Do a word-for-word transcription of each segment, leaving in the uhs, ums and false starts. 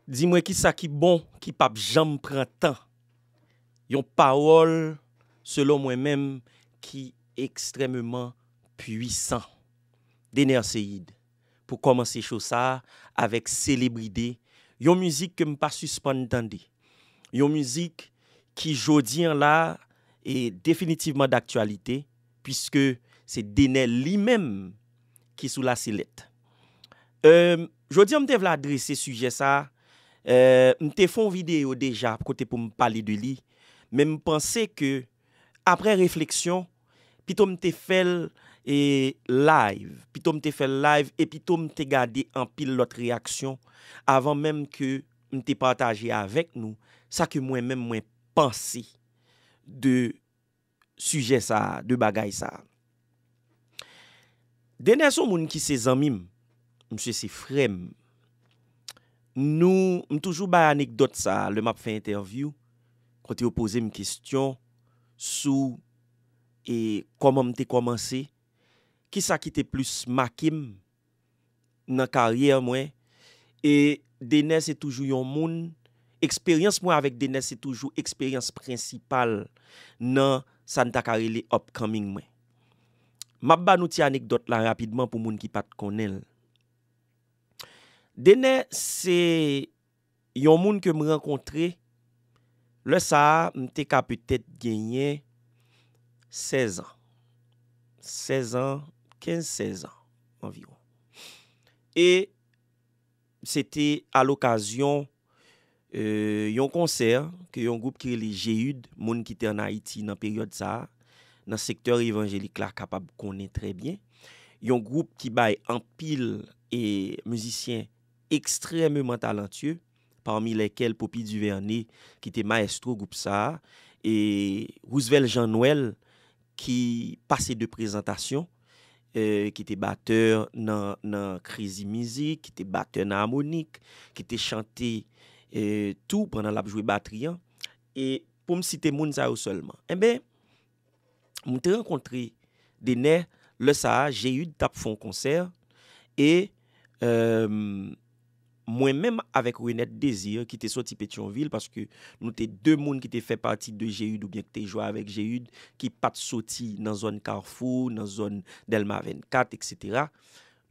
Di mwen kisa ki bon, ki p ap janm pran tan. Yon pawòl, selon mwen menm, ki ekstrèmeman pwisan. Dener Ceïde, pou kòmanse cho sa a avèk Celebrity, yon mizik ke m pa sispann tande. Yon mizik ki jodi an la e definitivman daktyalite, piske se Dener li menm ki sou laselèt. Jodi an, m te vle adrese sijè sa a. M te fè yon videyo deja kote pou m pale de li, men m panse ke, apre refleksyon, pito m te fè l e live, pito m te fè l live e pito m te gade anpil lòt reyaksyon avan menm ke m te pataje avèk nou sa ke mwen menm mwen panse de sijè sa a, de bagay sa a. Dener se yon moun ki se zanmi m, misye se frè m. Nou, m toujou bay anekdòt sa a lè m ap fè entèvyou, kote yo poze m kesyon sou e kòman m te kòmanse, kisa ki te plis make m nan karyè mwen. E Dener se toujou yon moun, eksperyans mwen avèk Dener se toujou eksperyans prensipal nan sa n ta ka rele upcoming mwen. M ap ba nou ti anekdòt la rapidman pou moun ki pa t konnen l. Dener se yon moun ke m rankontre, lè sa a, m te ka petèt genyen sèz an. Sèz an, kenz, sèz an anviwon. E se te alokazyon e, yon konsè ke yon gwoup ki rele Jeyid, moun ki te ann Ayiti nan peryòd sa a, nan sektè evanjelik la, kapab konnen trè byen. Yon gwoup ki bay anpil e mizisyen ekstrèmeman talantye, pami lèkèl Poppy Duvernay, ki te mayestwo gwoup sa a, e Roosevelt Jean Noël, ki pase de prezantasyon, e, ki te batè nan, nan Crazy Music, ki te batè nan Harmonik, ki te chante e, tou pandan l ap jwe batri an. E pou m site moun sa yo sèlman. Enben, m te rankontre Dener lè sa a, Jeyid t ap fè yon konsè e e, mwen menm avèk Renette Désir ki te soti Petyonvil, paske nou te de moun ki te fè pati de Jeyid oubyen ki te jwe avèk Jeyid, ki pa t soti nan zòn Kafou, nan zòn Dèlma vennkat, etsetera.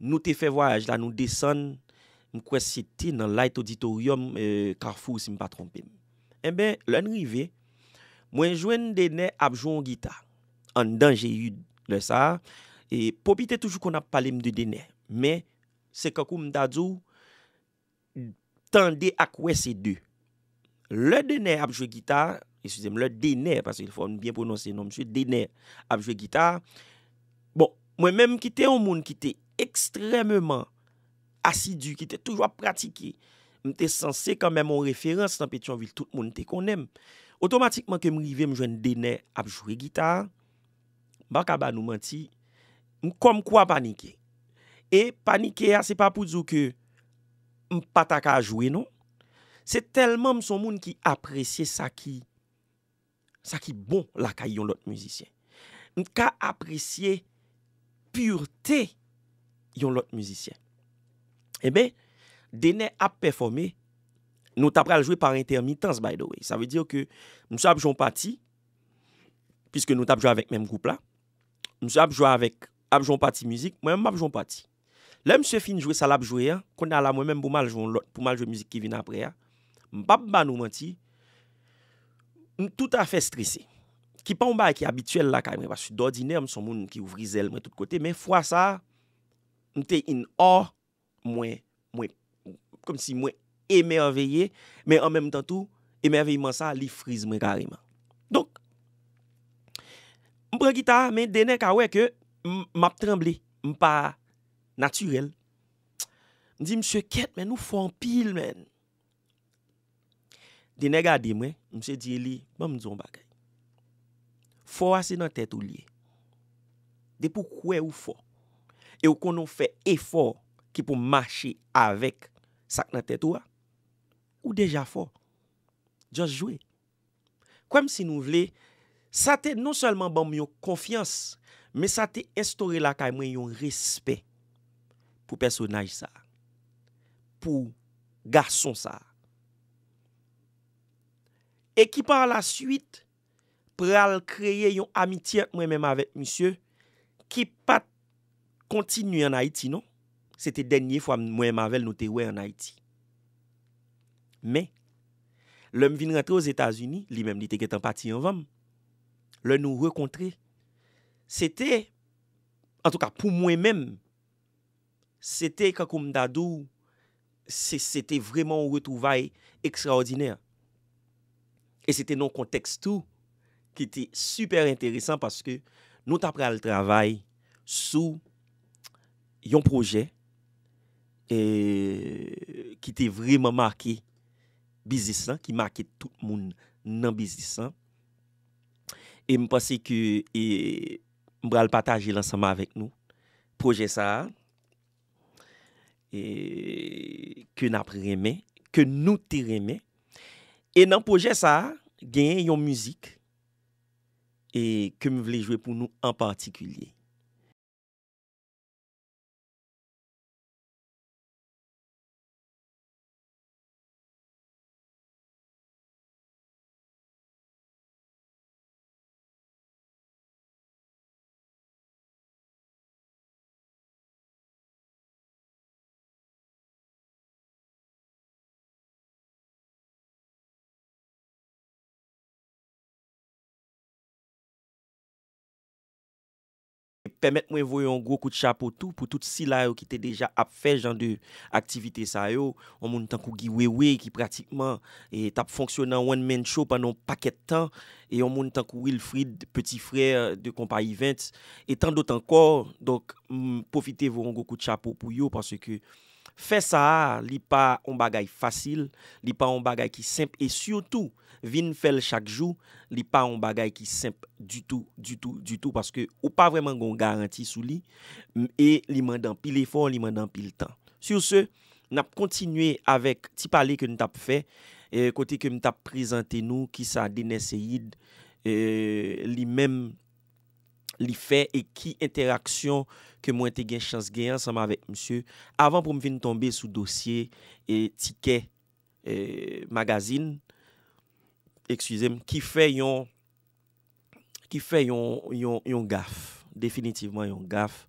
Nou te fè vwayaj la, nou desann, m kwè se te nan Light Auditorium e, Kafou, si m pa twonpe m. Enben, lè n rive, mwen jwenn Dener ap jwe yon gita anndan Jeyid lè sa a. E Poppy te toujou konn ap pale m de Dener, men se kankou m ta di w, tande ak wè se de. Lè Dener ap jwe gita, eskize m, lè Dener, paske fò n byen pwononse non misye, Dener ap jwe gita. Bon, mwen menm ki te yon moun ki te ekstrèmeman asidi, ki te toujou ap pratike, m te sanse kanmenm yon referans nan Petyonvil, tout moun te konnen m. Otomatikman ke m rive, m jwenn Dener ap jwe gita, m pa ka ba nou manti, m kòmkwa panike. E panike a, se pa pou di w ke m pa ta ka jwe, non. Se tèlman m se yon moun ki apresye sa ki, sa ki bon lakay yon lòt mizisyen. M ka apresye pirte yon lòt mizisyen. Enben, Dener ap pèfòme, nou ta pral jwe pa entèmitans, by the way. Sa vle di ke misye ap jwe yon pati, piske nou t ap jwe avèk menm gwoup la. Misye ap jwe avèk, ap jwe yon pati mizik, mwen menm m ap jwe yon pati. Lè misye fin jwe sa l ap jwe a, kounye a la mwen menm pou m al jwe yon lòt, pou m al jwe mizik ki vin apre a, m p ap ba nou manti, m toutafè strese. Ki pa yon bagay ki abityèl lakay mwen, paske dòdinè m se yon moun ki ouvri zèl mwen tout kote, men fwa sa a, m te in awe, mwen, mwen, kòmsi mwen emèveye, men an menm tan tou, emèveyman sa, li friz mwen kareman. Donk, m pran gita a, men Dener ka wè ke m, m ap tranble, m pa natirèl. M di, "Misye, kèt, men nou fò anpil, men." Dener gade mwen, misye di li, "Ban m di w yon bagay. Fò a se nan tèt ou l ye. Depi w kwè ou fò, e w konnen w fè efò ki pou mache avèk sa k nan tèt ou a, ou deja fò. Just jwe." Kwè m si nou vle, sa te non sèlman ban m yon konfyans, men sa te enstore lakay mwen yon respè pou pèsonaj sa a, pou gason sa a. e ki pa la swit pral kreye yon amitye ant mwen menm avèk misye ki pa t kontinye ann Ayiti non. Se te dènye fwa mwen menm avè l nou te wè ann Ayiti. Men, lè m vin rantre Ozetazini, li menm li te gentan pati anvan m. Lè nou rekontre, se te, antouka pou mwen menm, se te kankou m ta di w, se, se te vrèman yon retwouvay ekstraòdinè. E se te nan yon kontèks tou ki te sipè enteresan paske nou ta pral travay sou yon pwojè e, ki te vrèman make biznis lan, ki make tout moun nan biznis lan. E m panse ke e, m pral pataje l ansanm avèk nou pwojè sa a e, ke n ap renmen, ke nou te renmen. E nan pwojè sa a, genyen yon mizik e, ke m vle jwe pou nou an patikilye. Pèmèt mwen voye yon gwo kout chapo tou pou tout sila yo ki te deja ap fè jan de aktivite sa yo. Yon moun tankou Guy Wewe ki pratikman e, t ap fonksyone an one man show pandan yon pakèt tan. E yon moun tankou Wilfrid, petit frère de Konpa Events, e tan dòt ankò. Donk, m pwofite voye yon gwo kout chapo pou yo paske fè sa a, li pa yon bagay fasil, li pa yon bagay ki senp e sitou, vin fè l chak jou, li pa yon bagay ki senp ditou, ditou, ditou, paske ou pa vrèman gen yon garanti sou li, m- e li mande anpil efò, li mande anpil tan. Sur ce, n ap kontinye avèk ti pale ke n t ap fè, e, kote ke m t ap prezante nou kisa Dener Ceïde, e, li menm, li fè e ki entèraksyon ke mwen te gen chans gen ansanm avèk misye avan pou m vin tonbe sou dosye e tikè e, magazin, eskize m, ki fè yon ki fè yon, yon, yon gaf, definitivman yon gaf,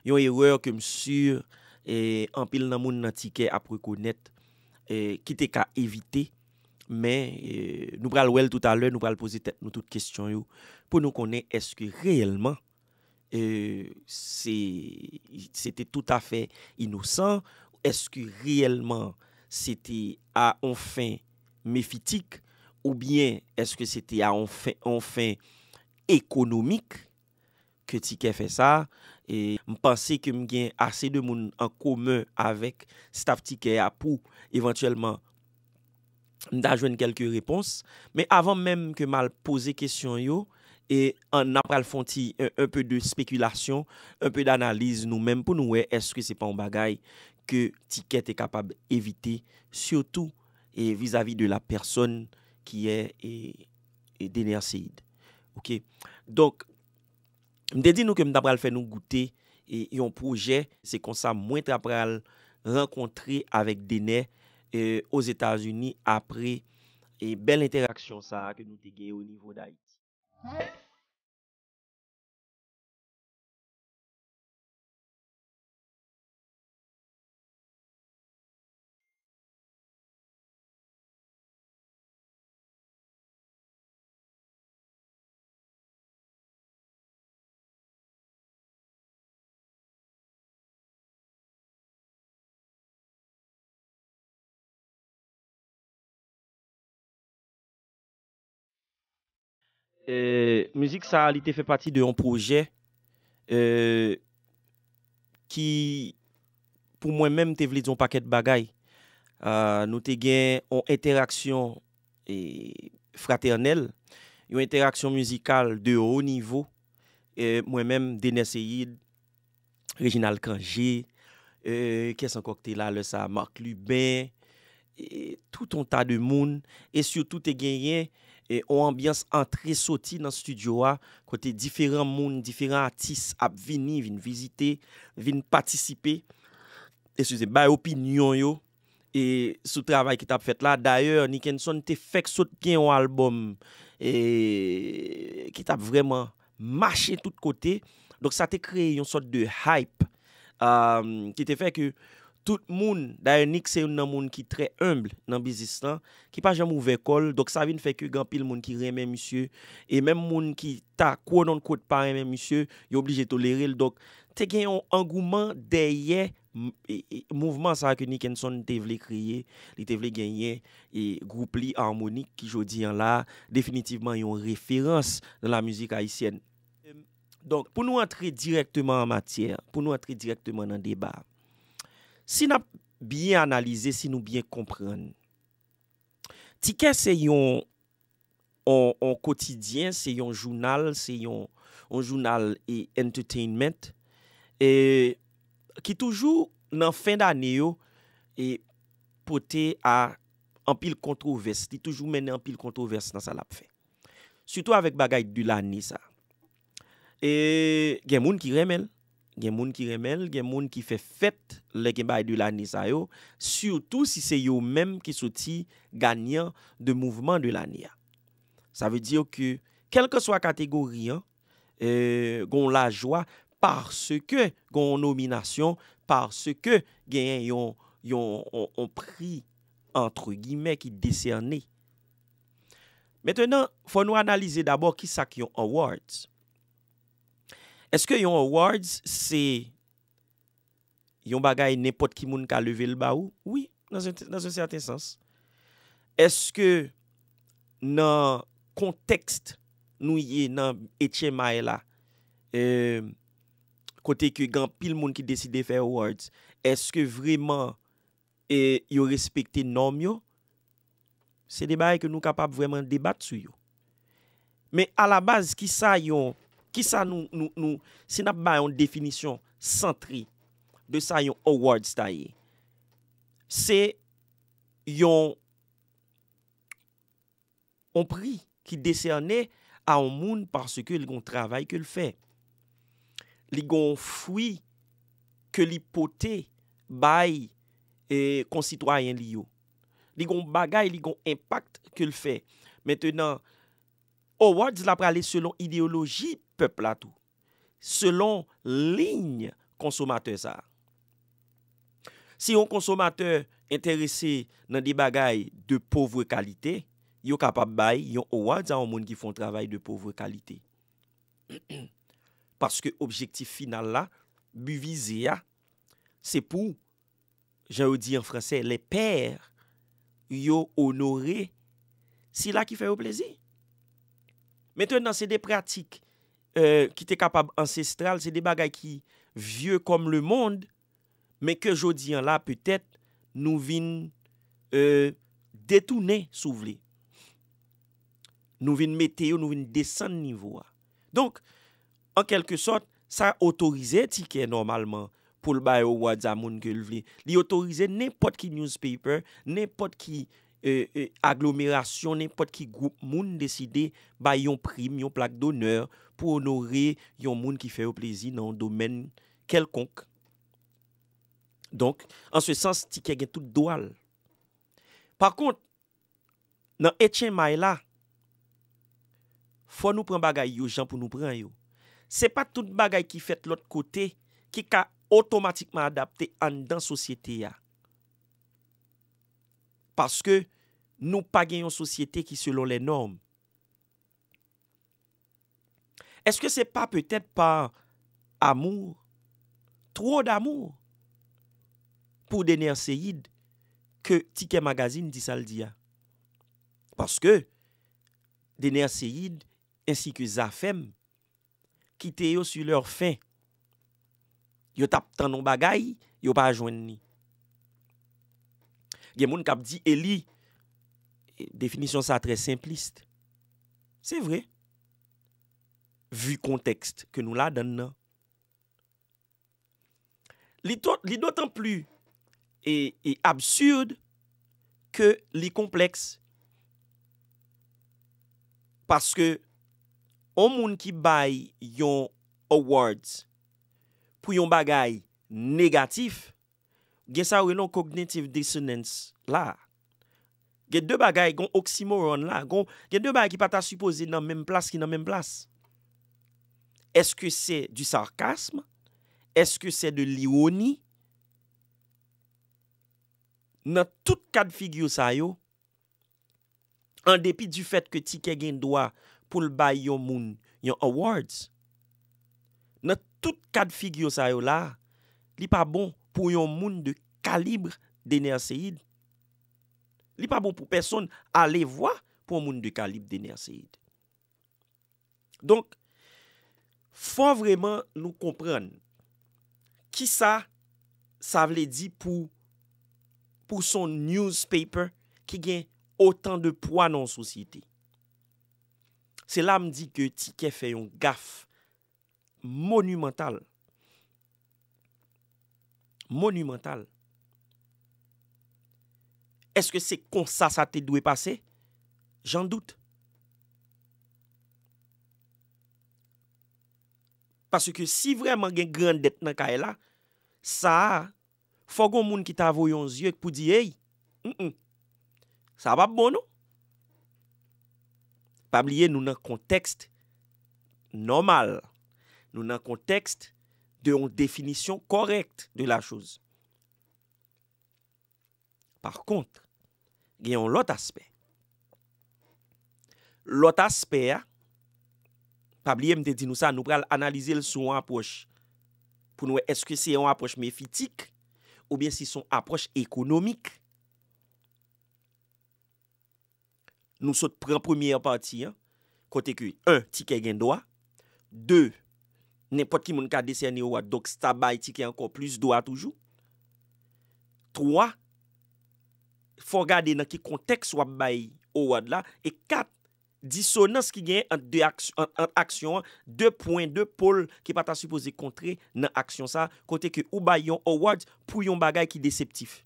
yon erè ke m si e, anpil nan moun nan tikè ap rekonèt e, ki te ka evite. Men e, nou pral wè l toutalè, nou pral poze tèt nou tout kesyon yo pou nou konnen èske reyèlman e, se, se te toutafè inosan? Èske reyèlman se te a yon fen mefitik? Oubyen èske se te a yon fen, yon fen ekonomik ke Tikè fè sa? E m panse ke m gen ase de moun an komen avèk staff Tikè a pou evantyèlman m ta jwenn kèlke repons. Men avan menm ke m al poze kesyon yo, e an, n ap pral fè yon ti un, un peu de spéculation, un peu d'analyse nou menm pou nou wè èske se pa yon bagay ke Tikè te kapab evite, sitou e vizavi de la personne qui est e, e Dener Ceïde. Oke. Donk, m te di nou ke m ta pral fè nou goute e, yon pwojè. Se konsa mwen ta pral rankontre avèk Dener e, Ozetazini apre e, bèl entèraksyon sa a ke nou te gen o nivo Dayiti. E, mizik sa a, li te fè pati de yon pwojè e, ki, pou mwen menm, te vle di yon pakèt bagay. A, nou te gen yon entèraksyon e, fratènèl, yon entèraksyon mizikal de wo nivo. E, mwen menm, Dener Ceïde, Reginald Cangé, e, kiyès ankò ki te la lè sa a, Marc Lubin, e, tout yon ta de moun, e sitou te genyen e, yon anbyans antre soti nan estidyo a, kote diferan moun, diferan atis ap vini, vin vizite, vin patisipe, eskize, bay opinyon yo, e sou travay ki t ap fèt la. Dayè, Nickenson te fèk sot gen yon albòm e ki t ap vrèman mache tout kote. Donk, sa te kreye yon sòt de hype, um, ki te fè ke tout moun, dayè, Nick se youn nan moun ki trè enb nan biznis lan, ki pa janm ouvè kò l. Donk, sa vin fè ke gen anpil moun ki renmen misye, e menm moun ki ta, quote unquote, pa renmen misye, yo oblije tolere l. Donk, te gen yon angouman dèyè m- e- e- mouvman sa ke Nickenson te vle kreye. Li te vle genyen e gwoup li Harmonik, ki jodi an la definitivman yon referans nan la mizik ayisyèn. Donk, pou nou antre dirèkteman an matyè, pou nou antre dirèkteman nan deba, si n ap byen analize, si nou byen konprann, Tikè se yon on, on kotidyen, se yon jounal, se yon, on jounal e entertainment, e ki toujou nan fen dane yo e pote a anpil kontwovès. Li toujou mennen anpil kontwovès nan sa l ap fè. Sitou avèk bagay de lane sa. E gen moun ki renmen l, gen moun ki renmen l, gen moun ki fè fèt lè gen bagay de lane sa yo, sitou si se yo menm ki soti ganyan de mouvman de lane a. Sa vle di ke, kèlkeswa kategori an, e, gon lajwa paske gon nominasyon, paske genyen yon, yon, yon, yon pri, antre gimè, ki desène. Mentenan, fò nou analize dabò kisa k yon awards. Èske yon awards se yon bagay nenpòt ki moun ka leve l ba ou? Wi, dans un, dans un certain sens. Èske nan kontèks nou ye nan H M I la, e, kote ke gen anpil moun ki deside fè awards, èske vrèman e yo respekte nòm yo? Se de bagay ke nou kapab vrèman debat sou yo. Men alabaz, kisa yon, kisa nou, nou, nou, si n ap bay yon definisyon santre de sa yon awards ta ye, se yon, yon pri ki desène a yon moun paske li gon travay ke l fè. Li gon fwi ke li pote bay e, konsitwayen li yo. Li gon bagay, li gon enpak ke l fè. Mentenan, awards la prale selon ideyoloji pèp la tou, selon liy konsomatè sa a. Si yon konsomatè enterese nan de bagay de pauvre qualité, yo kapab bay yon awards a yon moun ki fè yon travay de pauvre qualité. Paske objektif final la, bi vize a, se pou, jan yo di an fransè, les pairs, yo onore sila ki fè yo plezi. Mentenan, se de pratik, e, ki te kapab ansestral, se de bagay ki vye kòm lemonn, men ke jodi an la, petèt, nou vin, e, detounen, si w vle. Nou vin mete yo, nou vin desann nivo a. Donk, an kèlke sòt, sa otorize Tikè nòmalman pou l bay awards a moun ke l vle. Li otorize nenpòt ki newspaper, nenpòt ki, e, e, aglomerasyon, nenpòt ki gwoup moun deside bay yon prim, yon plak donè pou onore yon moun ki fè yo plezi nan yon domèn kèlkonk. Donk, an se sans, Tikè gen tout dwa l. Pa kont, nan H M I la, fò nou pran bagay yo jan pou nou pran yo. Se pa tout bagay ki fèt lòt kote ki ka otomatikman adapte anndan sosyete a. Paske nou pa gen yon sosyete ki selon les normes. Èske se pa petèt pa amou, twò damou pou Dener Ceïd ke Tikè Magazine di sa l di a? Paske Dener Ceïd ensi ke Zafèm kite yo sur leur faim. Yo t ap tann yon bagay, yo pa jwenn li. Gen moun k ap di, e li, definisyon sa trè senplis. Se vre. Vi kontèks ke nou ladann nan. Li to- li dotan pli e, e absid ke li konplèks. Paske yon moun ki bay yon awards pou yon bagay negatif, Gen sa yo rele yon cognitive dissonance la. Gen de bagay, gen oxymoron la. Gen, gen de bagay ki pa ta sipoze nan menm plas ki nan menm plas. Est-ce que c'est du sarcasme? Est-ce que c'est de l'ironie? Nan tout kad figi sa yo, an depi du fait que Tikè gen dwa pou l bay yon moun yon awards, nan tout kad figi sa yo la, li pa bon pou yon moun de kalib Dener Ceïd. Li pa bon pou pèsonn, alevwa pou yon moun de kalib Dener Ceïd. Donk, fò vrèman nou konprann kisa sa vle di pou, pou se yon newspaper ki gen otan de pwa nan yon sosyete. Se la m di ke Tikè fè yon gaf monimantal. Monimantal. Èske se konsa sa te dwe pase? J'en doute. Paske si vrèman gen grandèt nan kay la, sa a, fò gon moun ki ta voye yon zye pou di, "Ey, mm, mm, sa p ap bon non." Pa bliye, nou nan kontèks nòmal. Nou nan kontèks de yon definisyon kòrèk de la chose. Pa kont, gen yon lòt aspè. Lòt aspè a, pa bliye m te di nou sa, nou pral analize l sou yon apwòch pou nou wè èske se yon apwòch mefitik oubyen si se yon apwòch ekonomik. Nou sot pran premyè pati an, kote ke, en, Tikè gen dwa, de, nenpòt ki moun ka desène award, donk sa bay Tikè ankò plis dwa toujou. Twa, fò gade nan ki kontèks w ap bay award la. E kat, disonans ki genyen ant de aks-, ant, ant aksyon an, de pwen, de pòl ki pa ta sipoze kontre nan aksyon sa, kote ke ou bay yon award pou yon bagay ki deseptif.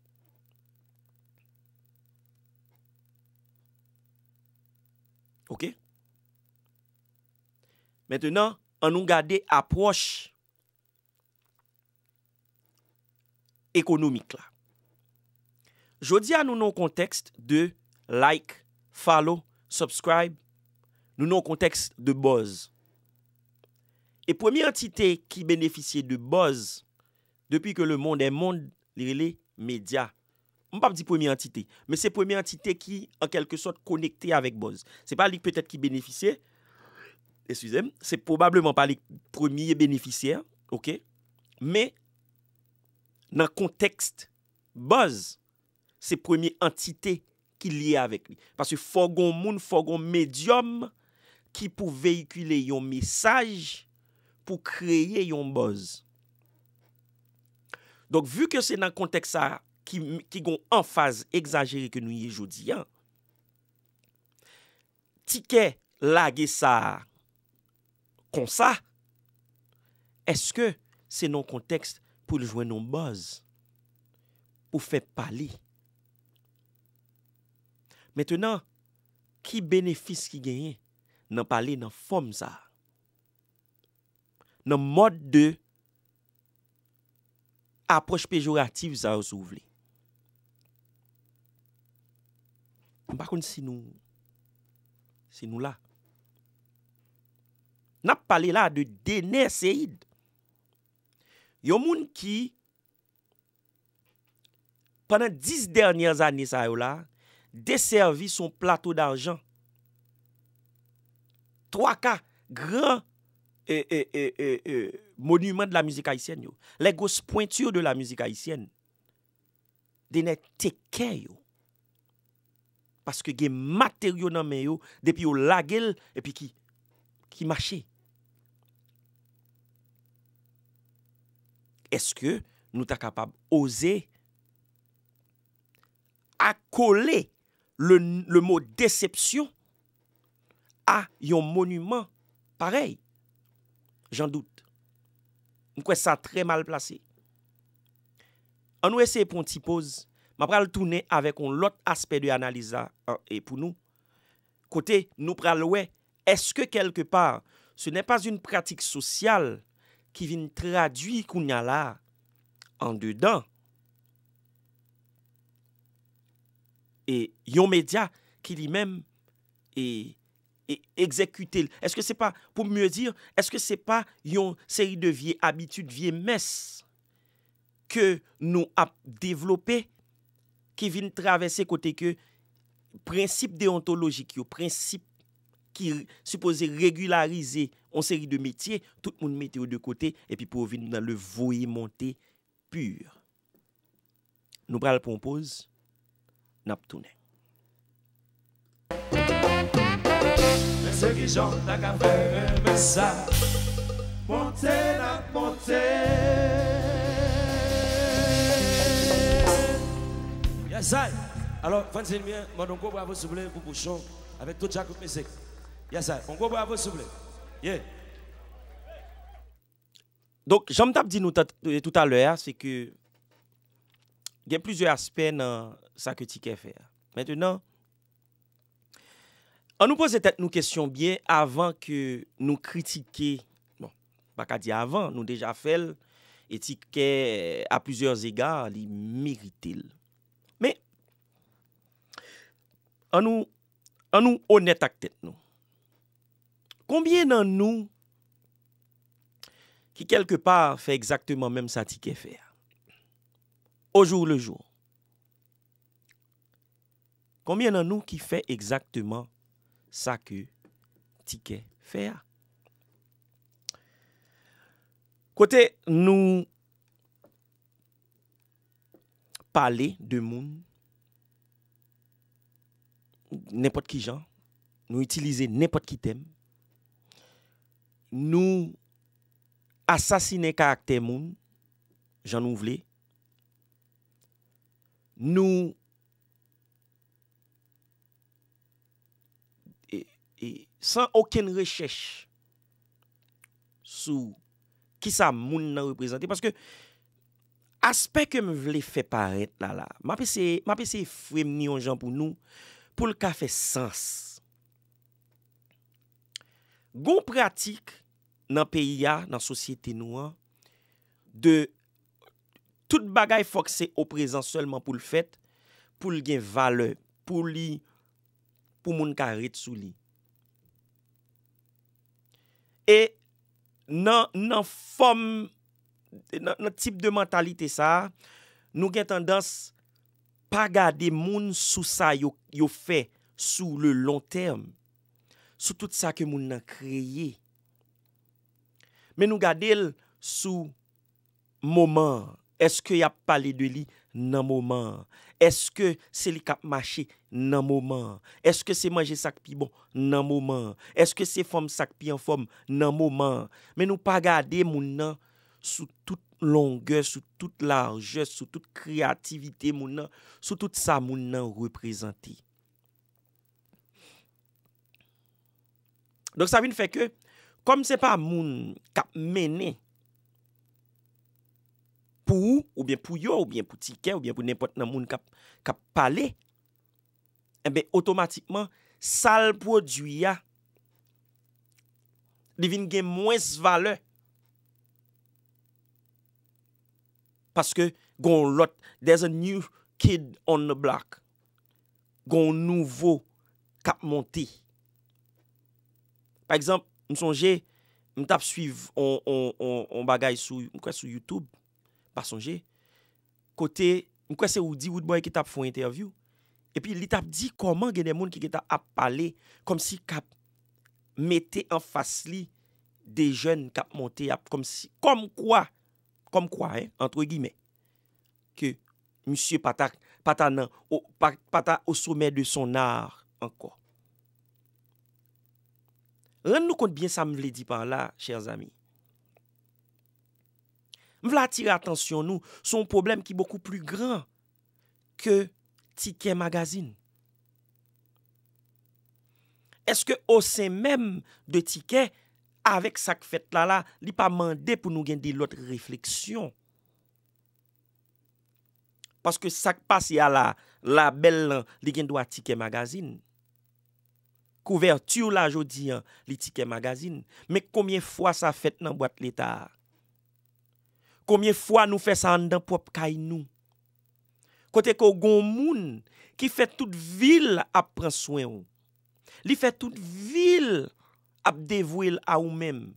Oke? Mentenan, ann nou gade apwòch ekonomik la. Jodi a, nou nan yon kontèks de like, follow, subscribe. Nou nan yon kontèks de buzz. E premye antite ki benefisye de buzz, depi ke le monde est monde, li rele medya. M p ap di premye antite, men se premye antite ki, an kèlke sòt, konekte avèk buzz. Se pa li petèt ki benefisye, eskize m, se pwobableman pa li premye benefisyè, oke? Men, nan kontèks buzz, se premye antite ki lye avèk li. Paske fò gon moun, fò gon medyòm ki pou veyikile yon mesaj pou kreye yon buzz. Donk, vi ke se nan kontèks sa ki, ki gon anfaz egzajere ke nou ye jodi a, Tikè lage sa a konsa, èske se nan kontèks pou l jwenn yon buzz, pou fè pale? Mentenan, ki benefis ki genyen nan pale nan fòm sa a? Nan mòd de apwòch pejoratif sa yo, si w vle. M pa konn si nou, si nou la. N ap pale la de Dener Ceïd. Yon moun ki, pandan dis dènyè ane sa yo la, desèvi sou yon plato dajan. Twa ka gran, e, e, e, e, e, moniman de la mizik ayisyèn yo. Les grosses pointures de la musique haïtienne. Dener take care yo. Paske gen materyo nan men yo, depi yo lage l, epi ki, ki mache. Èske nou ta kapab oze akole le, le mo desepsyon a yon moniman parèy? J'en doute. M kwè sa trè mal plase. Ann nou eseye pran yon ti poz. M ap pral tounen avèk yon lòt aspè de analiz la, an, e pou nou. Kote nou pral wè, èske kèlke pa, ce n'est pas une pratique sociale ki vin tradui kounye a la, andedan e yon medya ki li menm e, e egzekite l? Èske se pa, pou mye di, èske se pa yon seri de vye abitid, vye mès ke nou ap devlope ki vin travèse kote ke prensip deyontolojik yo, prensip ki sipoze regilarize yon seri de metye, tout moun mete yo de kote, epi pou yo vin nan le voye monte pur. Nou pral pran yon poz, n ap tounen. Men se kijan w ta ka fè renmen sa? Monte n ap monte. Yes I. Alò, fann se limyè, mande yon gwo bravo souple pou Pouchon avèk tout Djakout Mizik. Yes I. Yon gwo bravo souple. Yeah. Donk, jan m t ap di nou tout, toutalè a, se ke gen plizyè aspè nan sa ke Tikè fè a. Mentenan, ann nou poze tèt nou kesyon byen avan ke nou kritike. Bon, m pa ka di avan, nou deja fè l, e Tikè, a plizyè zega, li merite l. Men, ann nou, ann nou onèt ak tèt nou. Konbyen nan nou ki kèlkepa fè egzakteman menm sa Tikè fè a? Au jour le jour. Konbyen nan nou ki fè egzakteman sa ke Tikè fè a? Kote nou pale de moun nenpòt ki jan, nou itilize nenpòt ki tèm, nou asasinen karaktè moun jan nou vle, nou e, e, san okenn rechèch sou kisa moun nan reprezante. Paske aspè ke m vle fè parèt la, la, m ap eseye, m ap eseye fre m ni yon jan pou nou, pou l ka fè sans. Gon pratik nan peyi a, nan sosyete nou an, de tout bagay fòk se oprezan sèlman pou l fèt, pou l gen valè, pou li, pou moun ka ret sou li. E nan, nan fòm, nan, nan tip de mantalite sa a, nou gen tandans pa gade moun sou sa yo, yo fè sou le long terme, sou tout sa ke moun nan kreye. Men nou gade l sou moman an. Èske y ap pale de li nan moman an? Èske se li k ap mache nan moman an? Èske se manje sa k pi bon nan moman an? Èske se fanm sa k pi anfòm nan moman an? Men nou pa gade moun nan sou tout longè, sou tout lajè, sou tout kreyativite moun nan, sou tout sa moun nan reprezante. Donk, sa vin fè ke, kòm se pa moun k ap mennen pou ou, oubyen pou yo, oubyen pou Tikè, oubyen pou nenpòt nan moun k ap, k ap pale, enben, otomatikman, sa l pwodui a, li vin gen mwens valè. Paske gon lòt, there's a new kid on the block. Gon nouvo k ap monte. Pa egzanp, m sonje, m t ap swiv on, on, on, on bagay sou, m kwè sou YouTube, pa sonje, kote, m kwè se Roody Roodboy ki t ap fè yon entèvyou, epi li t ap di kòman gen de moun ki gentan ap pale, kòmsi k ap mete anfas li de jèn k ap monte, ap, kòmsi, kòmkwa, kòmkwa, en, entre guillemets, ke misye pa ta, pa ta nan, o, pa, pa ta au sommet de son art ankò. Rann nou kont byen sa m vle di pa la, chers amis. M vle atire atansyon nou sou yon pwoblèm ki bokou pli gran ke Tikè Magazine. Èske o sen menm de Tikè, avèk sa k fèt la la, li pa mande pou nou gen de lòt refleksyon? Paske sa k pase a la, labèl lan, li gen dwa Tikè Magazine. Kouvèti la jodi an, li Tikè Magazine. Men konbyen fwa sa fèt nan bwat leta a? Konbyen fwa nou fè sa anndan pwòp kay nou? Kote ke w gen yon moun ki fè tout vi l ap pran swen w. Li fè tout vi l ap devwe l a ou menm.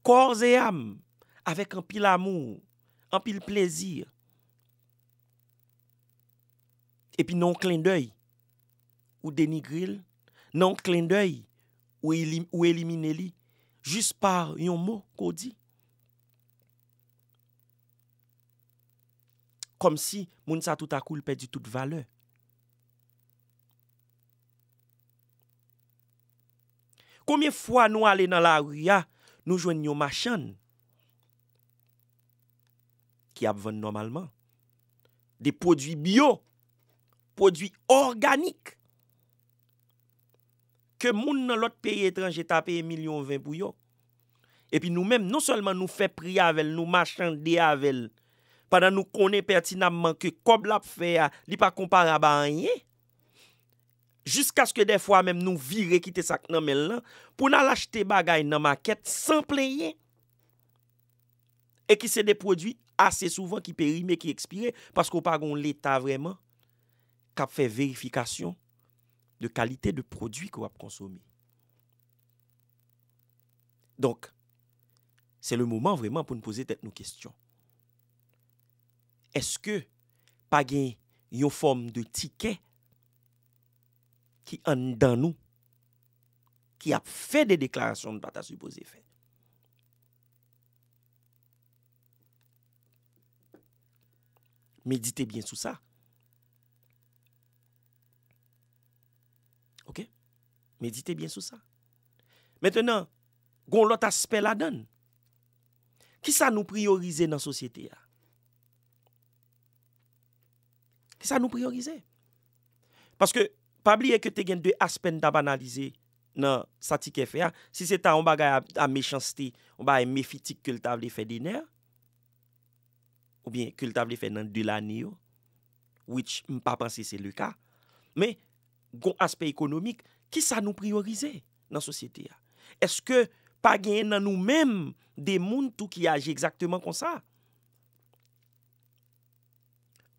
Corps et âme, avèk anpil amou, anpil plezi. Epi nan yon klendèy, ou denigre l, nan yon klendèy, ou eli-, ou elimine li, jis pa yon mo ke w di. Kòmsi moun sa toutakou l pèdi tout valè. Konbyen fwa nou ale nan lari a, nou jwenn yon machann ki ap vann nòmalman de pwodui byo, pwodui òganik, ke moun nan lòt peyi etranje ta peye milyon ven pou yo. Epi nou menm, non sèlman nou fè pri avè l, nou machande avè l, pandan nou konnen pètinamman ke kòb l ap fè a, li pa konparab a anyen, jiskaske dèfwa menm nou vire kite sa k nan men l lan, pou n al achte bagay nan makèt san plenyen. E ki se de pwodui ase souvan ki perime, ki ekspire, paske w pa gen yon Leta vrèman k ap fè verifikasyon de kalite de pwodui ke w ap konsome. Donk, se le moman vrèman pou n poze tèt nou kesyon. Èske pa gen yon fòm de tikè ki anndan nou, ki ap fè de deklarasyon n pa ta sipoze fè? Medite byen sou sa. Oke? Medite byen sou sa. Mentenan, gen yon lòt aspè ladan l. Kisa nou priyorize nan sosyete a? Kisa nou priyorize? Paske, pa bliye ke te gen de aspè n t ap analize nan sa Tikè fè a. Si se ta yon bagay a, a mechanste, yon bagay mefitik ke l ta vle fè Dener, oubyen ke l ta vle fè nan de lane yo, which m pa panse se le ka. Men, gon aspè ekonomik, kisa nou priyorize nan sosyete a? Èske pa genyen nan nou menm de moun tou ki aji egzakteman konsa?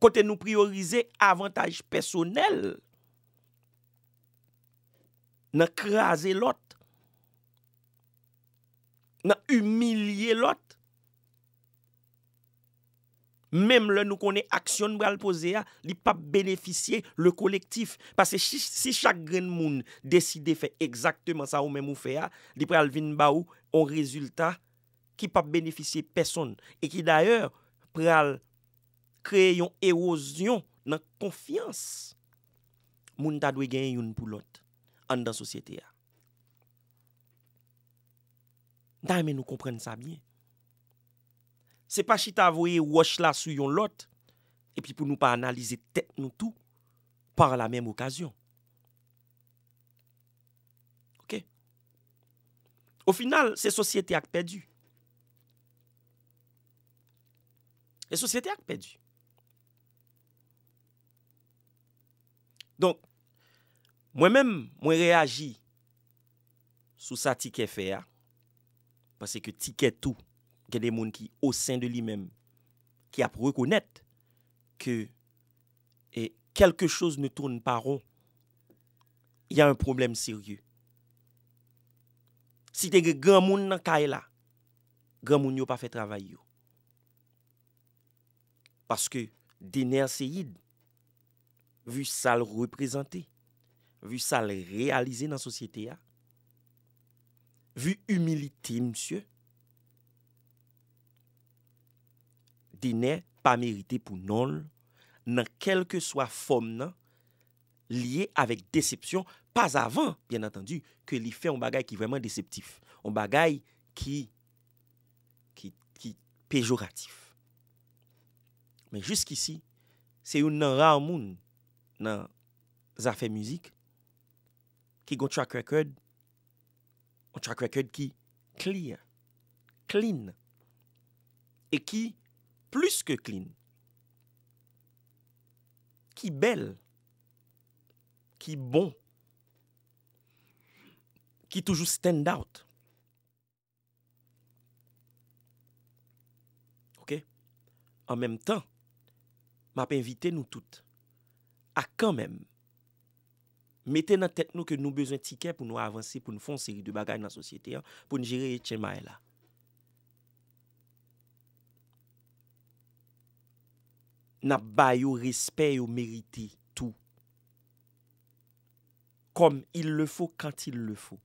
Kote nou priyorize avantaj pèsonèl nan kraze lòt, nan imilye lòt, menm lè nou konnen aksyon n pral poze a, li p ap benefisye le kolektif. Paske si, si chak grenn moun deside fè egzakteman sa ou menm ou fè a, li pral vin ba ou yon rezilta ki p ap benefisye pèsonn e ki dayè pral kreye yon ewozyon nan konfyans moun ta dwe genyen youn pou lòt anndan sosyete a. M ta renmen nou konprann sa byen. Se pa chita voye wòch la sou yon lòt, epi pou nou pa analize tèt nou tou par la menm okazyon. Oke? O final, se sosyete a k pèdi. Se sosyete a k pèdi. Donk, mwen menm, mwen reyaji sou sa Tikè fè a, paske Tikè tou, gen de moun ki, o sen de li menm, ki ap rekonèt ke, e, quelque chose ne tourne pas rond. Il y a un problème sérieux. Si te gen granmoun nan kay la, granmoun yo pa fè travay yo. Paske Dener Ceïde, vi sa l reprezante, vi sa l reyalize nan sosyete a, vi imilite misye, Dener pa merite pou non l nan kèlkeswa fòm nan, lye avèk desepsyon, pas avan, byen antandi, ke li fè yon bagay ki vrèman deseptif, yon bagay ki, ki, ki pejoratif. Men jiskisi, se youn nan ra moun nan zafè mizik ki gon track record, yon track record ki clear, clean, e ki plis ke clean, ki bèl, ki bon, ki toujou stand out. Oke? An menm tan, M ap envite nou tout a kanmenm mete nan tèt nou ke nou bezwen tikè pou nou avanse, pou nou fè yon seri de bagay nan sosyete an, pou n jere H M I la. N ap ba yo respè yo merite tou. Comme il le faut, quand il le faut.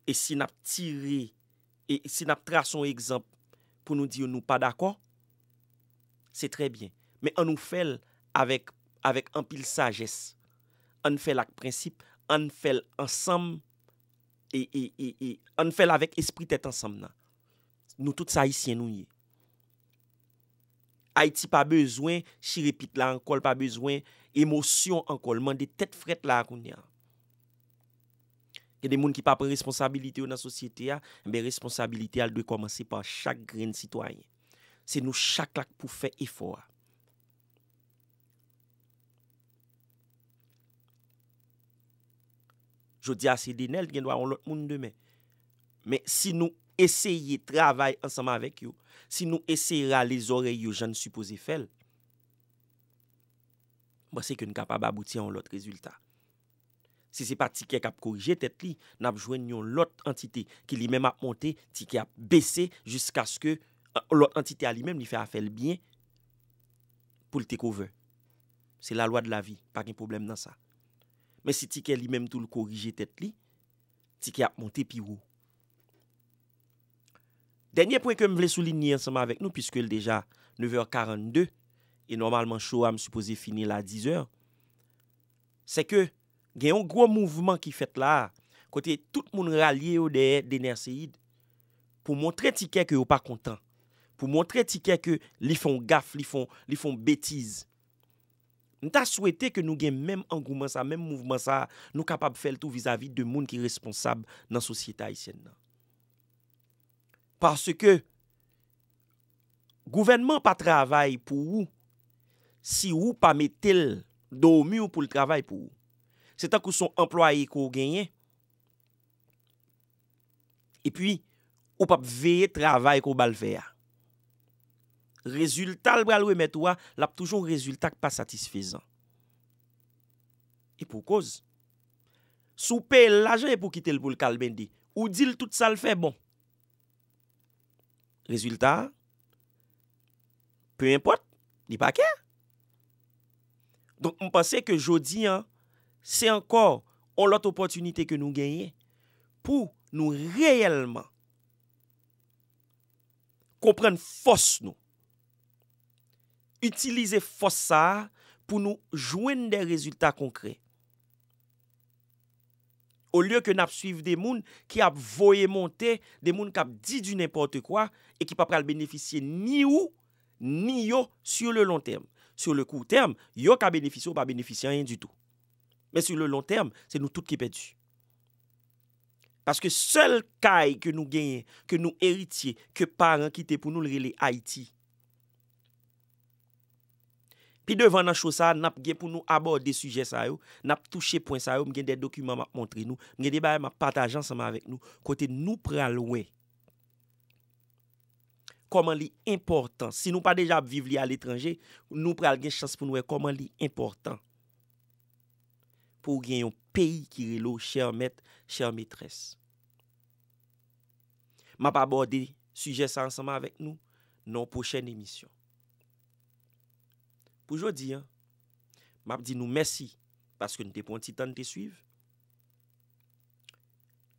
E si n ap tire, e si n ap trase yon egzanp pou nou di yo nou pa dakò, se trè byen. Men ann nou fè l avèk, avèk anpil sajès. Ann fè l ak prensip, ann fè l ansanm, e, e, e, e ann fè l avèk espri tèt ansanm nan. Nou tout se Ayisyen nou ye. Ayiti pa bezwen chirepit la ankò, l pa bezwen emosyon ankò, l mande tèt frèt la kounye a. Gen de moun ki pa pran responsabilite yo nan sosyete a, enben responsabilite a l dwe kòmanse pa chak grenn sitwayen. Se nou chak la k pou fè efò a. Jodi a se Denel, gen dwa yon lòt moun demen. Men si nou eseye travay ansanm avèk yo, si nou eseye rale zòrèy yo jan n sipoze fè l, m panse ke n kapab abouti a yon lòt rezilta. Si se pa tikè k ap korije tèt li, n ap jwenn yon lòt antite ki li menm ap monte, tikè ap bese jiskaske, eh, lòt antite a li menm li fè afè l byen pou l take over. Se lalwa de lavi, pa gen pwoblèm nan sa. Men si tikè li menm tou l korije tèt li, tikè ap monte pi wo. Dènye pwen ke m vle soulinye ansanm avèk nou, piske l deja nèf è karannde, e nòmalman show a m sipoze fini l a diz è, se ke gen yon gwo mouvman ki fèt la a, kote tout moun ralye yo dèyè Dener Ceïd pou montre tikè ke yo pa kontan, pou montre tikè ke li fè yon gaf, li fè yon, li fè yon betiz. M ta swete ke nou gen menm angouman sa, menm mouvman sa, nou kapab fè l tou vizavi de moun ki responsab nan sosyete ayisyèn nan. Paske gouvènman pa travay pou ou si ou pa mete l do mi w pou l travay pou ou. Se tankou se yon anplwaye ke w genyen, epi ou p ap veye travay ke w ba l fè a. Rezilta l pral remèt ou a, l ap toujou yon rezilta k pa satisfezan. E pou koz, si w peye l lajan, e pou w kite l pou l kalbende, ou di l tout sa l fè bon. Rezilta a, pe enpòt, li pa kè. Donk, m panse ke jodi a, se ankò yon lòt opòtinite ke nou genyen pou nou reyèlman konprann fòs nou. Itilize fòs sa a pou nou jwenn de rezilta konkrè. Olye ke n ap swiv de moun ki ap voye monte, de moun k ap di du n'importe quoi e ki pa pral benefisye ni ou, ni yo sur le long terme. Sur le court terme, yo ka benefisye, ou pa benefisye anyen ditou. Men sur le long terme, se nou tout ki pèdi. Paske sèl kay ke nou genyen, ke nou eritye, ke paran kite pou nou, l rele Ayiti. Pi devan nan show sa a, n ap gen pou nou abòde sijè sa yo, n ap touche pwen sa yo, m gen de dokiman m ap montre nou, m gen de bagay m ap pataje ansanm avèk nou, kote nou pral wè kòman li enpòtan. Si nou pa deja ap viv li aletranje, nou pral gen chans pou nou wè kòman li enpòtan pou w gen yon peyi ki rele w chè mèt, chè metrès. M ap abòde sijè sa ansanm avèk nou nan yon pwochèn emisyon. Pou jodi a, m ap di nou mèsi paske n te pran ti tan n te swiv.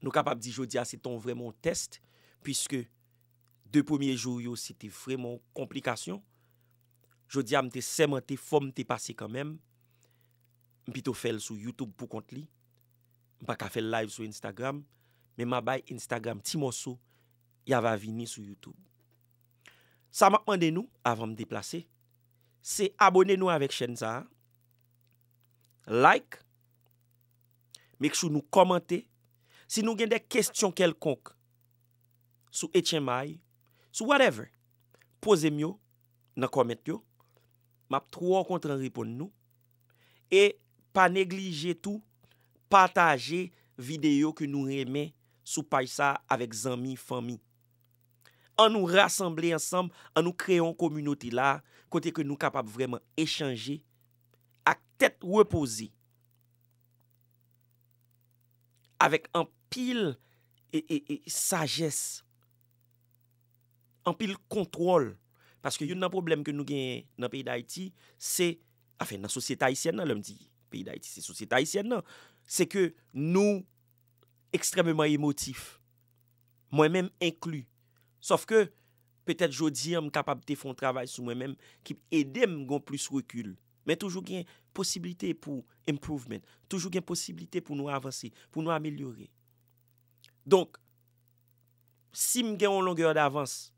Nou kapab di jodi a se te yon vrèman yon tès, piske de premye jou yo se te vrèman yon konplikasyon. Jodi a m te sèmante fò m te pase kanmenm. M pito fè l sou YouTube pou kont li. M pa ka fè l live sou Instagram, men m a bay Instagram ti mòso, y a va vini sou YouTube. Sa m ap mande nou, avan m deplase, se abone nou avèk chèn sa a, like, make sure nou kòmante. Si nou gen de kesyon kèlkonk sou H M I, sou whatever, poze m yo nan kòmant yo. M ap twò kontan reponn nou. E pa neglije tou pataje videyo ke nou renmen sou paj sa a avèk zanmi, fanmi. An nou rasanble ansanm, an nou kreye yon kominote la, kote ke nou kapab vrèman echanje ak tèt repoze, avèk anpil e, e, e, sajès, anpil kontwòl. Paske youn nan pwoblèm ke nou genyen nan peyi Dayiti, se, anfen, nan sosyete ayisyèn nan, lè m di peyi Dayiti, se sosyete ayisyèn nan, se ke nou ekstrèmeman emotif. Mwen menm enkli. Sòf ke, petèt jodi an, m kapab te fè yon travay sou mwen menm ki ede m gon plis rekil. Men toujou gen posiblite pou improvement. Toujou gen posiblite pou nou avanse, pou nou amelyore. Donk, si m gen yon longè davans,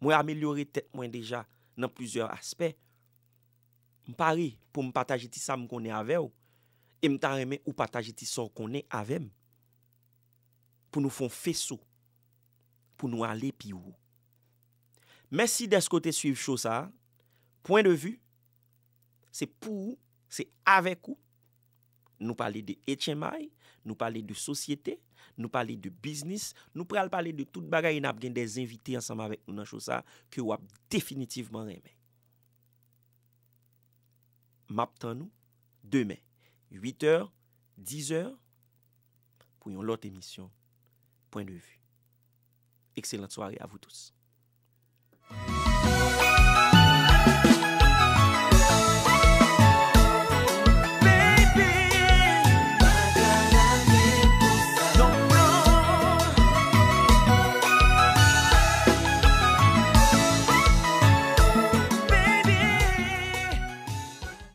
mwen amelyore tèt mwen deja nan plizyè aspè, m pare pou m pataje ti sa m konnen avè w, e m ta renmen ou pataje ti sa w konnen avè m, pou nou fè yon feso, pou nou ale pi wo. Mèsi dèske w te swiv show sa a. Pwen de vi, se pou ou, se avèk ou. Nou pale de H M I, nou pale de sosyete, nou pale de biznis, nou pral pale de tout bagay e n ap gen de envite ansanm avèk nou nan show sa a ke w ap definitivman renmen. M ap tann ou demen, uit è, diz è, pou yon lòt emisyon Pwen de vi. Excellente soirée à vous tous.